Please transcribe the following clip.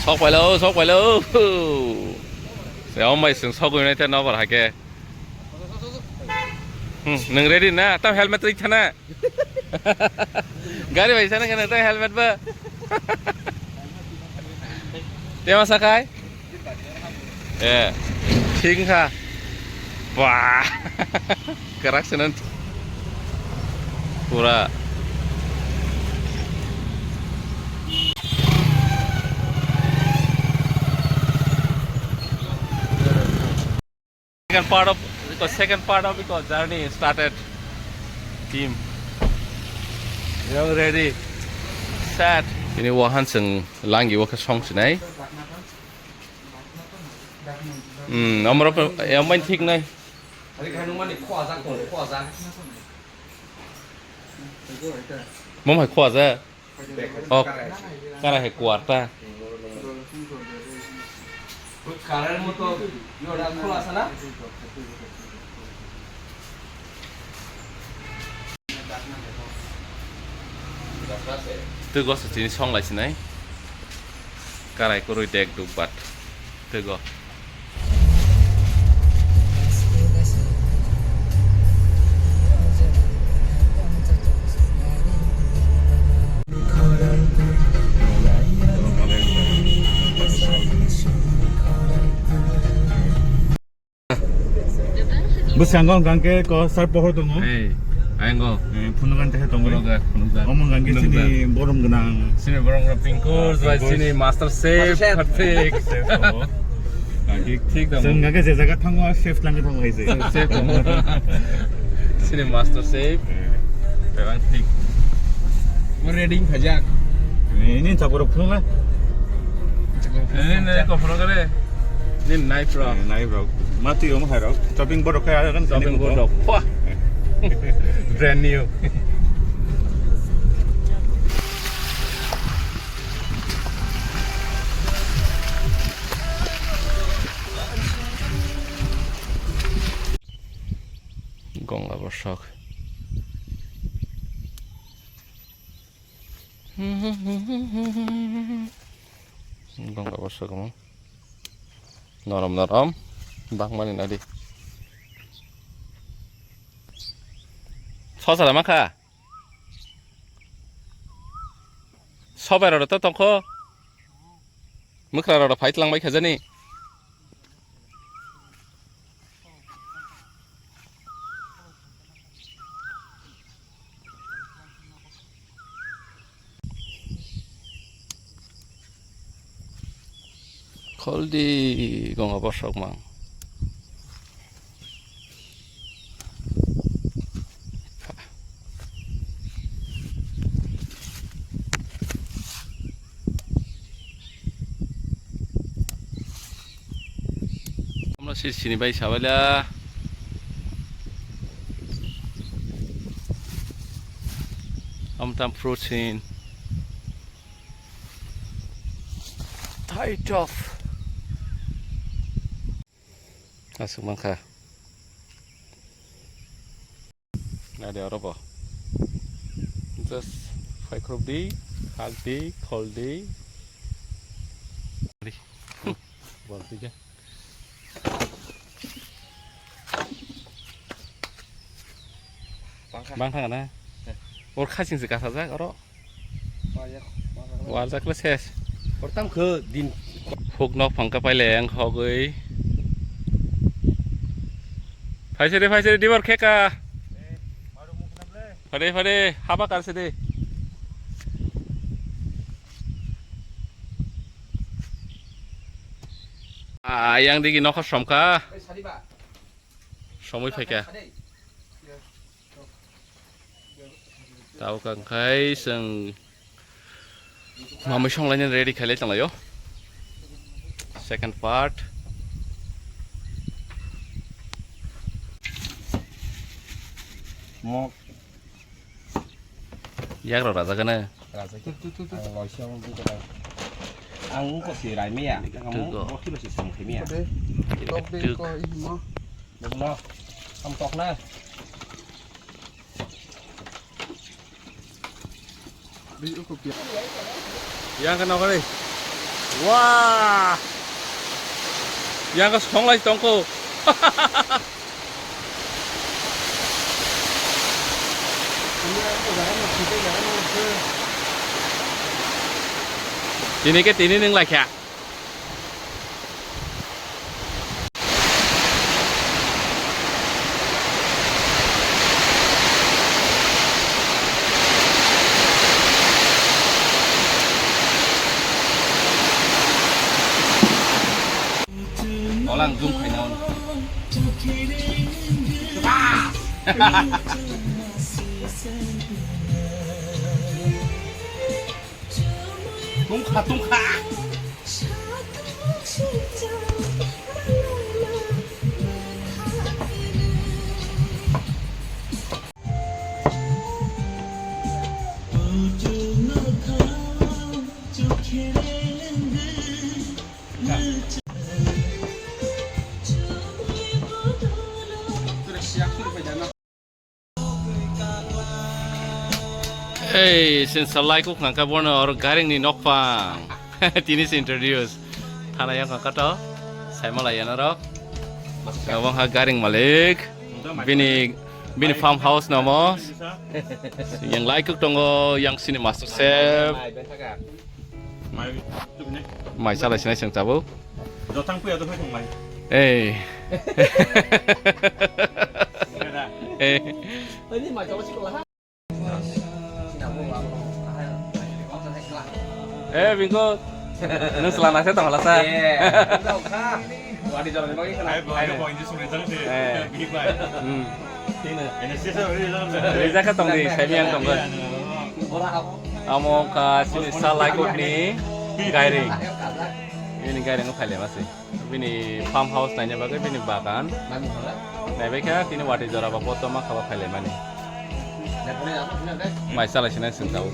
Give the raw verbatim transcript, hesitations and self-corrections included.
Sok pailo, sok pailo. Se om bai sung sok united nobar hake. Hmm, nung ready na? Tam helmet rik thana. Gari bai sana kana tam helmet ba. Tema sakai? Eh, thik kha. Wah. Kerak senan. Pura. Second part of, because second part of, because journey started. Team, you are ready, set. Ini wahan seng langi waka song sinai. Hmm, amro pe, yang main thik nai. Mom hai khwa ja. Oh, kara hai kuar ta. Tei gosok chini song lai sinai. Karai kwrwi dek duk bat. Tei go. Bwskango hwnkha khe ko sar pohor tongo. Hey, ayang go. Eh, phunukani teha tongo. Phunukjak, phunukjak. Omo hwnkha khe chini borom gwnang. Chini borom gwnang Pinkur, Pinkur. Chini master chef, Master chef. Kartik. Chef tongo. Kartik. Thik dong. Chwng hwnkha khe je jaga thango, chef langwi thango hai se. Chef tongo. Chini master chef. Eh. Bebak thik. Mo ready khaijak. Ini, ini chapur phunukla. Ini, ini, kok phunuk kare? Ini knife rok. Eh, knife rok. Mati om hai rok. Chopping board rok kaya kan. Chopping board rok. Wah. Brand new. Gongla bosok. Gongla bosok mo. Norom norom. Bangmani nadi. Sosa lama kha. Sobai rok to tongkho. Mwkhra rok phai tlang bai kha jani. Kholdi gonga bosok mang. Amla sir sini bai sabaila. Amtam fruit sin. Tight off. Aswk mankha. Nadi oro bo. Just phaikhrup di, khak di, khol di. Bol twi khe. Bang kha na? Or khasing se kasajak oro. Warjak le ses. Or tam khe din. Huk nok phang ka paile ang hogwi. Phaisere, phaisere, dibar kheka. Phade, phade, haba karse de. Ah, yang digi nokha somkha. Somoi phaikha. Tabuk ang khai chwng mamui songlainani ready khailai tonglaio. Second part. Mo. Yak rok rajak gana. Rajak. Ang loisong di kota. Ang ungko si rai miya. Ang ungko boti losi song khe miya. Tok de ko ihmo. Bokno. Am tok na. Yang kena kali. Wah! Yang ka songlai tongko. Tini ke tini ning laikha. Olang zoom khaina. Tungkha, tungkha. Ei, sin salai kuk nangka bono or garing ni nokpang. Tini se introduce. Thana yang kaka to. Saimala yana rok. Abang ha garing malik. Bini, bini farm house namo. Yang lai kuk tongo, yang sini master chef. Mai tuk ne. Mai salai sinai seng tabuk. Jotang puya to phai tong mai. Ei. Kera. Ei. Ani mai jabo sikla ha. Eh, Bingko. Nung selana se tong lasa. Eh, tong kha. Wadi jora ni bagi kena. Ai, bagi bagi suri jang de. Eh. Big bai. Hmm. Ene sesa ri jang de. Rijak kha tong di, saimi ang tong kha. Ora ap. Amo kha sini salai kot ni gairing. Ini gairing phaile masi. Bini farm house naina bagwi bini bagan. Naibai kha tini wati jora ba kotorma khaba phaile mani. Mai salai sinai sung tau.